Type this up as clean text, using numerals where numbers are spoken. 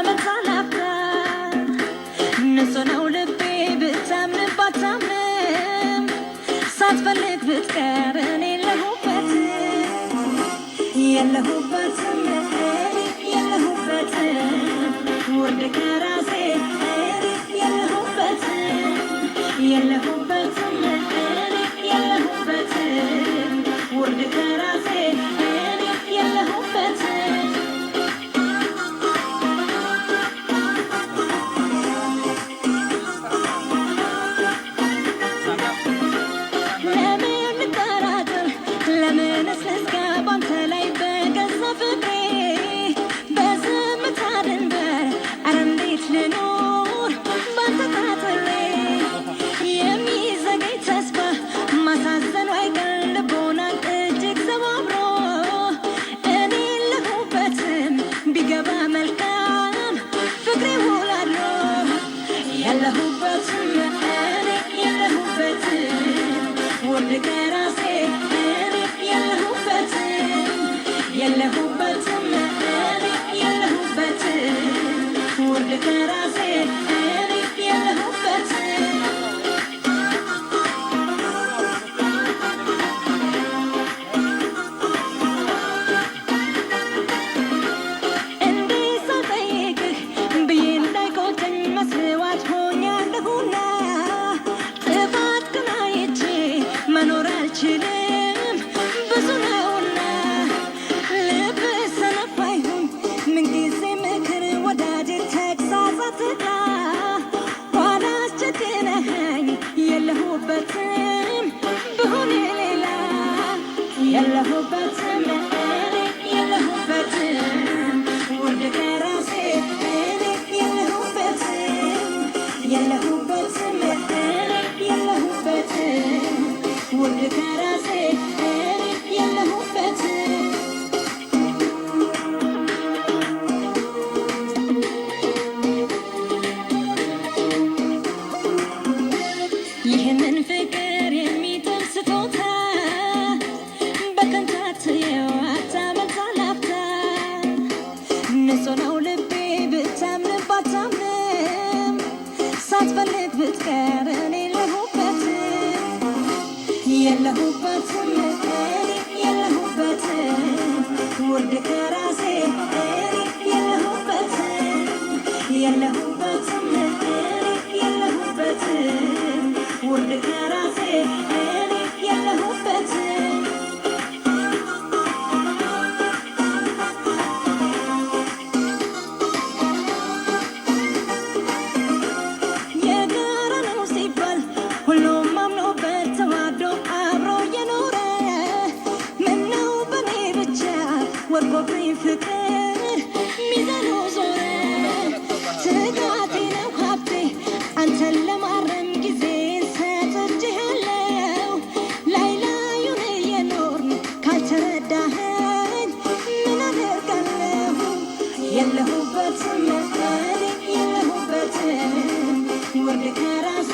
አታመንታ። ንጹህ ነው ልቤ ብታምንም ባታምንም፣ ሳትፈልግ ብትቀር እኔ የለሁበትም፣ የለሁበትም፣ እኔ የለሁበትም። ውርድ ከራሴ፣ እኔ የለሁበትም፣ የለሁበትም፣ እኔ የለሁበትም። ውርድ ከራሴ፣ እኔ የለሁበትም። ለምን ልጠራጠር? ለምንስ ልስጋ ባንተ ላይ በገዛ ፍቅሬ? በዝምታ ድንበር ኧረ እንዴት ልኖር ባንተ ታጥሬ? የሚዘገይ ተስፋ ማሳዘኑ አይቀር ልቦናን እጅግ ሰባብሮ። እኔ የለሁበትም፣ ቢገባ መልካም ፍቅሬ ውሎ አድሮ። የለሁበትም፣ እኔ የለሁበትም። ውርድ ከራሴ፣ እኔ የለሁበትም፣ የለሁበትም፣ እኔ የለሁበትም። ውርድ ከራሴ፣ እኔ የለሁበትም። እንዲህ ሳልጠይቅህ ብዬ እንዳይቆጨኝ መስዋዕት ሆኛለሁና፣ ጥፋት ግን አይቼ መኖር አልችልም ብዙ ነውና። ልብ ሰነፍ አይሁን ምንጊዜ ምክር ወዳጄ፣ ተግሳጽ አትጥላ። ኋላ አስቸግረኸኝ የለሁበትም ብሆን ሌላ። የለሁበትም፣ እኔ የለሁበትም። ውርድ ከራሴ፣ እኔ የለሁበትም፣ የለሁበትም፣ እኔ የለሁበትም። ውርድ ከራሴ፣ እኔ የለሁበትም። ይህንን ፍቅር የሚጥል ስጦታ በከንቱ አትየው፣ አታመንታ ላፍታ። ንጹህ ነው ልቤ ብታምንም ባታምንም፣ ሳትፈልግ ብትቀር እኔ የለሁበትም፣ የለሁበትም፣ እኔ የለሁበትም። ውርድ ከራሴ፣ እኔ የለሁበትም፣ የለሁበትም፣ እኔ የለሁበትም። ውርድ ከራሴ፣ እኔ የለሁበትም። የጋራ ነው ሲባል ሁሉም አምኖበት ተዋዶ አብሮ የኖረ፣ ምነው በኔ ብቻ ወድቆብኝ ፍቅር ሚዛኑ ዞረ? ትጋቴ ነው ሀብቴ፣ አንተን ለማረም ጊዜን ሰጥቼሃለሁ። ላይ ላዩን እየኖርን ካልተረዳኸኝ ምን አደርጋለሁ? የለሁበትም፣ እኔ የለሁበትም። ውርድ ከራሴ፣